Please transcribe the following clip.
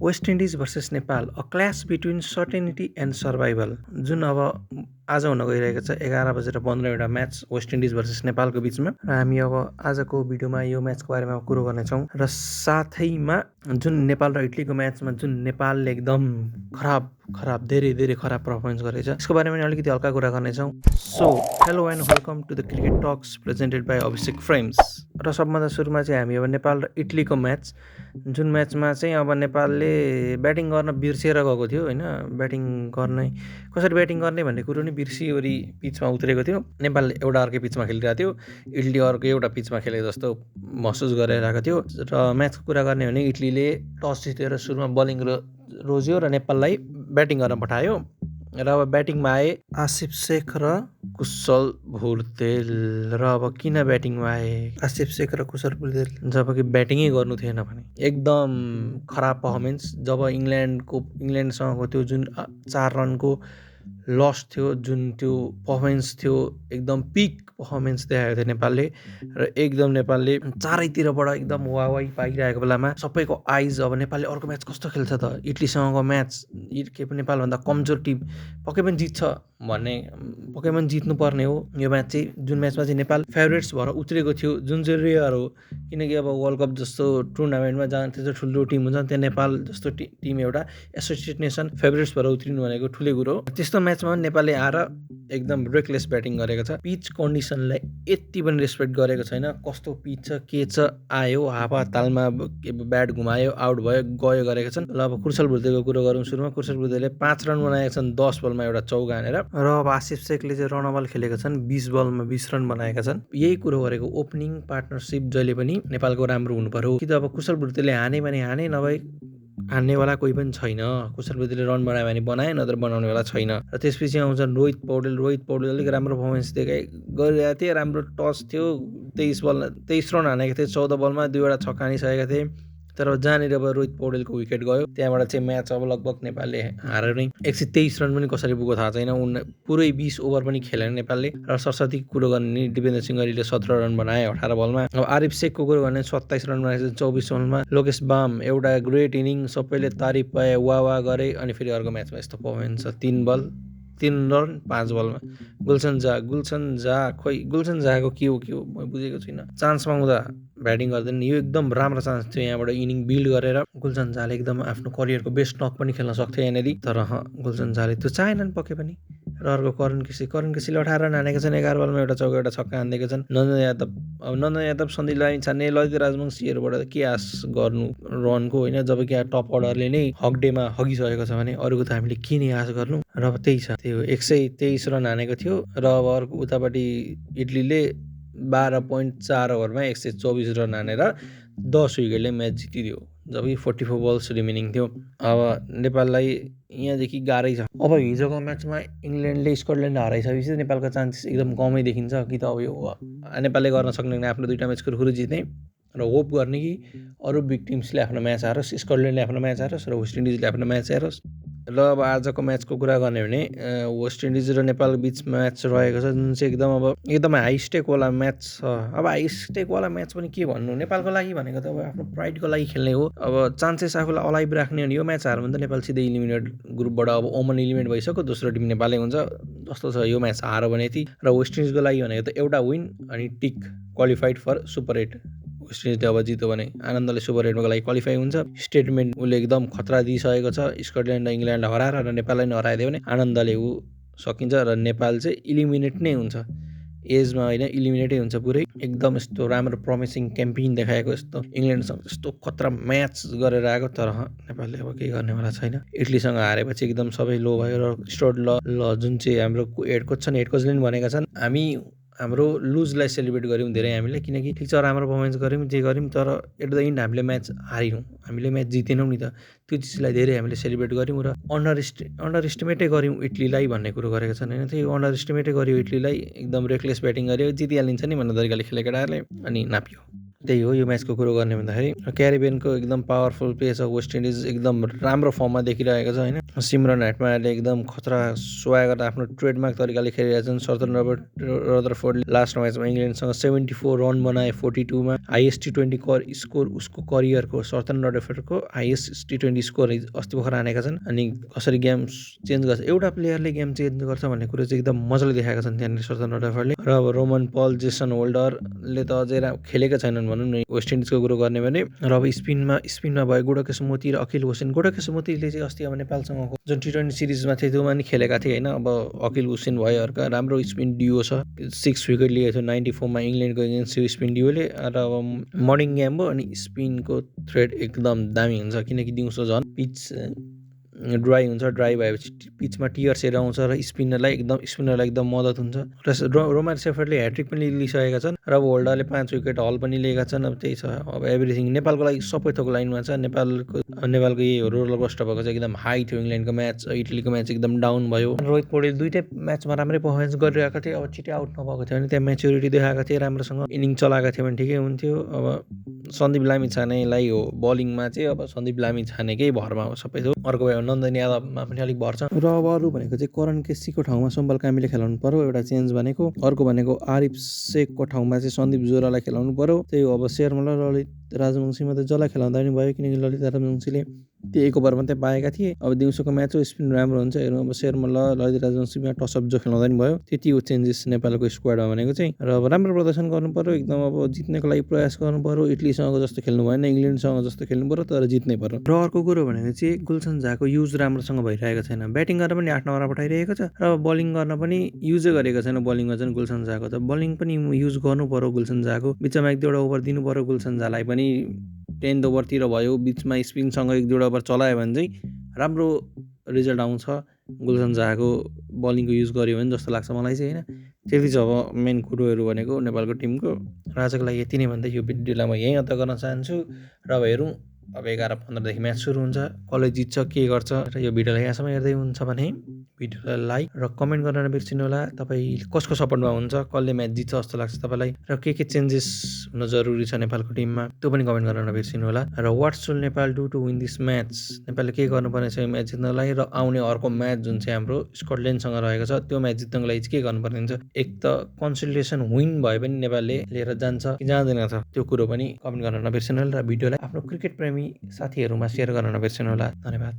West Indies versus Nepal a clash between certainty and survival जुन अब आज हुन गइरहेको छ 11:15 एउटा म्याच वेस्ट इन्डिज भर्सेस नेपालको बिचमा र हामी अब आजको भिडियोमा यो म्याचको बारेमा कुरो गर्नेछौँ र साथैमा जुन नेपाल र इटलीको म्याचमा जुन नेपालले एकदम खराब धेरै खराब पर्फर्मेन्स गरेछ यसको बारेमा अलिकति हल्का कुरा गर्नेछौँ। So hello and welcome to the cricket talks presented by Abhishek Frames. र सबभन्दा सुरुमा चाहिँ हामी अब नेपाल र इटलीको म्याच जुन म्याचमा चाहिँ अब नेपालले ब्याटिङ गर्न बिर्सिएर गएको थियो होइन, कसरी ब्याटिङ गर्ने भन्ने कुरो नि बिर्सिवरी पिचमा उत्रेको थियो। नेपालले एउटा अर्कै पिचमा खेलिरहेको थियो, इटली अर्को एउटा पिचमा खेलेको जस्तो महसुस गरिरहेको थियो। र म्याचको कुरा गर्ने भने इटलीले टस जितेर सुरुमा बलिङ रोज्यो र नेपाललाई ब्याटिङ गर्न पठायो र अब ब्याटिङमा आए आसिफ शेख र कुशल भुर्तेल। र अब किन ब्याटिङमा आए आसिफ शेख र कुशल भुर्तेल जबकि ब्याटिङै गर्नु थिएन भने एकदम खराब पर्फर्मेन्स। जब इङ्ल्यान्डसँगको त्यो जुन 4 रनको लस थियो, जुन त्यो पर्फर्मेन्स थियो एकदम पिक पर्फर्मेन्स देखाएको थियो नेपालले र एकदम नेपालले चारैतिरबाट एकदम वाही पाइरहेको बेलामा सबैको आइज अब नेपालले अर्को म्याच कस्तो खेल्छ त, इटलीसँगको म्याच नेपालभन्दा कमजोर टिम पक्कै पनि जित्नुपर्ने हो। यो म्याच चाहिँ जुन म्याचमा चाहिँ नेपाल फेभरेट्स भएर उत्रेको थियो, जुन चाहिँ रेयर हो किनकि अब वर्ल्ड कप जस्तो टुर्नामेन्टमा जहाँ त्यस्तो ठुलो टिम हुन्छ त्यहाँ नेपाल जस्तो टिम एउटा एसोसिएट नेसन फेभरेट्स भएर उत्रिनु भनेको ठुलै कुरो हो। त्यस्तो म्याचमा पनि नेपालले आएर एकदम रेकलेस ब्याटिङ गरेको छ। पिच कन्डिसनलाई यति पनि रेस्पेक्ट गरेको छैन। कस्तो पिच छ के छ, आयो हावा तालमा ब्याट घुमायो आउट भयो गयो गरेका छन्। ल अब कुशल भुर्तेलको कुरो गरौँ। सुरुमा कुशल भुर्तेलले 5 रन बनाएका छन् 10 बलमा एउटा चौका हानेर। र अब आसिफ शेखले चाहिँ रन बल खेलेका छन्, 20 बलमा 20 रन बनाएका छन्। यही कुरो गरेको ओपनिङ पार्टनरसिप जहिले पनि नेपालको राम्रो हुनु पर्यो कि त अब कुशल भुर्तेलले हाने भने हाने, नभए हान्नेवाला कोही पनि छैन। कुशल भुर्तेलले रन बनायो भने बनाए, नत्र बनाउनेवाला छैन। र त्यसपछि आउँछन् रोहित पौडेल अलिक राम्रो पर्फर्मेन्स गरिरहेको थिए, राम्रो टच थियो, 23 रन हानेको थिए 14 बलमा, 2वटा छक्का हानिसकेका थिए। तर जहाँनिर अब रोहित पौडेलको विकेट गयो त्यहाँबाट चाहिँ म्याच अब लगभग नेपालले हारेर नै 123 रन पनि कसरी पुग्यो थाहा छैन। पुरै 20 ओभर पनि खेलेन नेपालले। र सरस्वतीको कुरो गर्ने दिपेन्द्र सिंह गरीले 17 रन बनाए 18 बलमा। अब आरिफ शेखको कुरो गर्ने 27 रन बनाएछ 24 बलमा। लोकेश बाम एउटा ग्रेट इनिङ, सबैले तारिफ पाए, वाह गरे। अनि फेरि अर्को म्याचमा यस्तो पर्फर्मेन्स छ, 3 रन 5 बलमा। गुलसन झाको के हो म बुझेको छुइनँ। चान्स पाउँदा ब्याटिङ गर्दैन, यो एकदम राम्रो चान्स थियो यहाँबाट इनिङ बिल्ड गरेर। गुलसन झाले एकदम आफ्नो करियरको बेस्ट नक पनि खेल्न सक्थ्यो यहाँनिर, तर गुलसन झाले त्यो चाहेनन् पक्कै पनि। र अर्को करण केसीले 18 रन हानेका छन् 11 बलमा, एउटा चौका एउटा छक्का हानेका छन्। नन्दन यादव सन्दीप लामी छान्ने ललित राजवंशीहरूबाट के आश गर्नु रनको होइन, जबकि टप अर्डरले नै हकडेमा हगिसकेको छ भने अरूको त हामीले के नै आश गर्नु। र अब त्यही छ, त्यो 123 रन हानेको थियो। र अब अर्को उतापट्टि इटलीले 12.4 ओभरमा 124 रन हानेर 10 विकेटले म्याच जितिदियो, जबकि 44 बल्स रिमेनिङ थियो। अब नेपाललाई यहाँदेखि गाह्रै छ। अब हिजोको म्याचमा इङ्ल्यान्डले स्कटल्यान्ड हराइसकेपछि नेपालको चान्सेस एकदम कमै देखिन्छ कि त अब यो नेपालले गर्न सक्ने आफ्नो 2टा म्याच खुरुखुरु जित्ने र होप गर्ने कि अरू बिग टिम्सले आफ्नो म्याच हारोस्, स्कटल्यान्डले आफ्नो म्याच हारोस् र वेस्ट इन्डिजले आफ्नो म्याच हारोस्। र अब आजको म्याचको कुरा गर्ने भने वेस्ट इन्डिज र नेपाल बिच म्याच रहेको छ, जुन चाहिँ एकदम हाई स्टेकवाला म्याच छ। अब हाई स्टेकवाला म्याच पनि के भन्नु, नेपालको लागि भनेको त अब आफ्नो प्राइडको लागि खेल्ने हो। अब चान्सेस आफूलाई अलाइभ राख्ने हो भने यो म्याच हार्यो भने त नेपाल सिधै इलिमिनेट ग्रुपबाट अब ओमन इलिमिनेट भइसक्यो, दोस्रो टिम नेपालै हुन्छ जस्तो छ। यो म्याच हार्यो भने यति। र वेस्ट इन्डिजको लागि भनेको त एउटा विन अनि टिक, क्वालिफाइड फर सुपर 8। वेस्ट इन्डिजले अब जित्यो भने आनन्दले सुपर 8को लागि क्वालिफाई हुन्छ। स्टेटमेन्ट उसले एकदम खतरा दिइसकेको छ। स्कटल्यान्ड र इङ्ल्यान्ड हराएर र नेपाललाई नहराइदियो भने आनन्दले सकिन्छ र नेपाल चाहिँ इलिमिनेट नै हुन्छ, एजमा होइन इलिमिनेटै हुन्छ पुरै। एकदम यस्तो राम्रो प्रमिसिङ क्याम्पेन देखाएको, यस्तो इङ्ल्यान्डसँग यस्तो खतरा म्याच गरेर आएको, तर नेपालले अब केही गर्नेवाला छैन। इटलीसँग हारेपछि एकदम सबै लो भयो। र स्टोड ल जुन चाहिँ हाम्रो हेड कोच छन्, हेड कोचले पनि भनेका छन् हाम्रो लुजलाई सेलिब्रेट गऱ्यौँ धेरै हामीले, किनकि ठिक छ राम्रो पर्फर्मेन्स गऱ्यौँ जे गऱ्यौँ, तर एट द इन्ड हामीले म्याच हारिनौँ, हामीले म्याच जितेनौँ नि त। त्यो चिजलाई धेरै हामीले सेलिब्रेट गऱ्यौँ र अन्डर एस्टिमेटै गऱ्यौँ इटलीलाई भन्ने कुरो गरेका छन् होइन। त्यो अन्डर एस्टिमेटै गऱ्यो इटलीलाई, एकदम रेकलेस ब्याटिङ गऱ्यो, जितिहालिन्छ नि भन्ने तरिकाले खेले केटाहरूले अनि नाप्यो। त्यही हो यो म्याचको कुरो गर्ने भन्दाखेरि क्यारिबियनको एकदम पावरफुल प्लेयर छ वेस्ट इन्डिज एकदम राम्रो फर्ममा देखिरहेको छ होइन सिमरन हेटमायरले एकदम खतरा स्वागत आफ्नो ट्रेडमार्क तरिकाले खेलिरहेका छन् सर्टन रदरफोर्डले लास्ट म्याचमा इङ्ल्यान्डसँग 74 रन बनाए 42मा हाइएस्ट टी20 स्कोर उसको करियरको सर्टन रदरफोर्डको हाइएस्ट टी20 स्कोर अस्ति भर्खर हानेका छन् अनि कसरी गेम चेन्ज गर्छ एउटा प्लेयरले गेम चेन्ज गर्छ भन्ने कुरो चाहिँ एकदम मजाले देखाएका छन् त्यहाँनिर सर्टन रदरफोर्डले र अब रोमन पल जेसन होल्डरले त अझै खेलेका छैनन् भनौँ न वेस्ट इन्डिजको कुरो गर्ने भने र अब स्पिनमा भयो गुडकेश मोती र अखिल हुसेन गुडकेश मोतीले चाहिँ अस्ति अब नेपालसँगको जुन टी20 सिरिजमा थियो त्योमा नि खेलेका थिए होइन अब अखिल हुसेन भयो अर्का राम्रो स्पिन डिओ छ 6 विकेट लिएको थियो 94मा इङ्ल्यान्डको एगेन्स्ट स्पिन डिओले र अब मर्निङ गेम भयो अनि स्पिनको थ्रेड एकदम दामी हुन्छ किनकि दिउँसो झन् पिच ड्राई हुन्छ ड्राई भएपछि पिचमा टियर्सहरू आउँछ र स्पिनरलाई एकदम मद्दत हुन्छ र रोमान सेफर्डले ह्याट्रिक पनि लिइसकेका छन् र अब होल्डरले 5 विकेट हल पनि लिएका छन् अब त्यही छ अब एभ्रिथिङ नेपालको लागि सबै थोक लाइनमा छ नेपालको यही हो रोलर कोस्टर भएको छ एकदम हाई थियो इङ्ल्यान्डको म्याच इटलीको म्याच एकदम डाउन भयो रोहित पौडेल दुईटै म्याचमा राम्रै पर्फर्मेन्स गरिरहेको थियो अब छिटै आउट नभएको थियो भने त्यहाँ म्याच्युरिटी देखाएको थियो राम्रोसँग इनिङ चलाएको थियो भने ठिकै हुन्थ्यो अब सन्दीप लामिछानेलाई हो बलिङमा चाहिँ अब सन्दीप लामिछानेकै भरमा हो सबै थोक अर्को भयो नन्दन यादवमा पनि अलिक भर छ र अब अरू भनेको चाहिँ करण केसीको ठाउँमा सम्बल कामीले खेलाउनु पर्यो एउटा चेन्ज भनेको अर्को भनेको आरिफ शेखको ठाउँमा चाहिँ सन्दीप जोरालाई खेलाउनु पर्यो त्यही हो अब शेरमल र ललित राजवंशीमा त जसलाई खेलाउँदा पनि भयो किनकि ललित राजवंशीले त्यो एक ओभर मात्रै पाएका थिए अब दिउँसोको म्याच हो स्पिन राम्रो हुन्छ हेर्नु अब शेरमल ललित राजवंशीमा टसअप जो खेलाउँदा पनि भयो त्यति हो चेन्जेस नेपालको स्क्वाडमा भनेको चाहिँ र अब राम्रो प्रदर्शन गर्नु पर्यो एकदम अब जित्नको लागि प्रयास गर्नु पर्यो इटलीसँग जस्तो खेल्नु भएन इङ्ल्यान्डसँग जस्तो खेल्नु पर्यो तर जित्नै पर्यो र अर्को कुरो भनेको चाहिँ गुलसन झाको युज राम्रोसँग भइरहेको छैन ब्याटिङ गर्न पनि 8 नम्बरमा पठाइरहेको छ र बलिङ गर्न पनि युजै गरेको छैन बलिङमा चाहिँ गुलसन झाको त बलिङ पनि युज गर्नु पर्यो गुलसन झाको बिचमा एक दुईवटा ओभर दिनु पर्यो गुलसन झालाई पनि 10th ओभरतिर भयो बिचमा स्पिनसँग एक दुईवटा ओभर चलायो भने चाहिँ राम्रो रिजल्ट आउँछ गुलसन झाको बलिङको युज गर्यो भने जस्तो लाग्छ मलाई चाहिँ होइन त्यति चाहिँ अब मेन कुरोहरू भनेको नेपालको टिमको र आजको लागि यति नै भन्दै यो भिडियोलाई म यहीँ अन्त गर्न चाहन्छु र अब हेरौँ अब 11:15 म्याच सुरु हुन्छ कसले जित्छ के गर्छ र यो भिडियोलाई यहाँसम्म हेर्दै हुन्छ भने भिडियोलाई लाइक र कमेन्ट गर्न नबिर्सिनु होला तपाईँ कसको सपोर्टमा हुन्छ कसले म्याच जित्छ जस्तो लाग्छ तपाईँलाई र के चेन्जेस हुन जरुरी छ नेपालको टिममा त्यो पनि कमेन्ट गर्न नबिर्सिनु होला र what should Nepal do to win this match नेपालले के गर्नुपर्ने छ यो म्याच जित्नलाई र आउने अर्को म्याच जुन चाहिँ हाम्रो स्कटल्यान्डसँग रहेको छ त्यो म्याच जित्नको लागि चाहिँ के गर्नुपर्ने हुन्छ एक त कन्सोलिडेसन विन भए पनि नेपालले लिएर जान्छ कि जाँदैन छ त्यो कुरो पनि कमेन्ट गर्न नबिर्सिनु होला र भिडियोलाई आफ्नो क्रिकेट प्रेमी साथीहरूमा सेयर गर्न नबिर्सिनु होला धन्यवाद।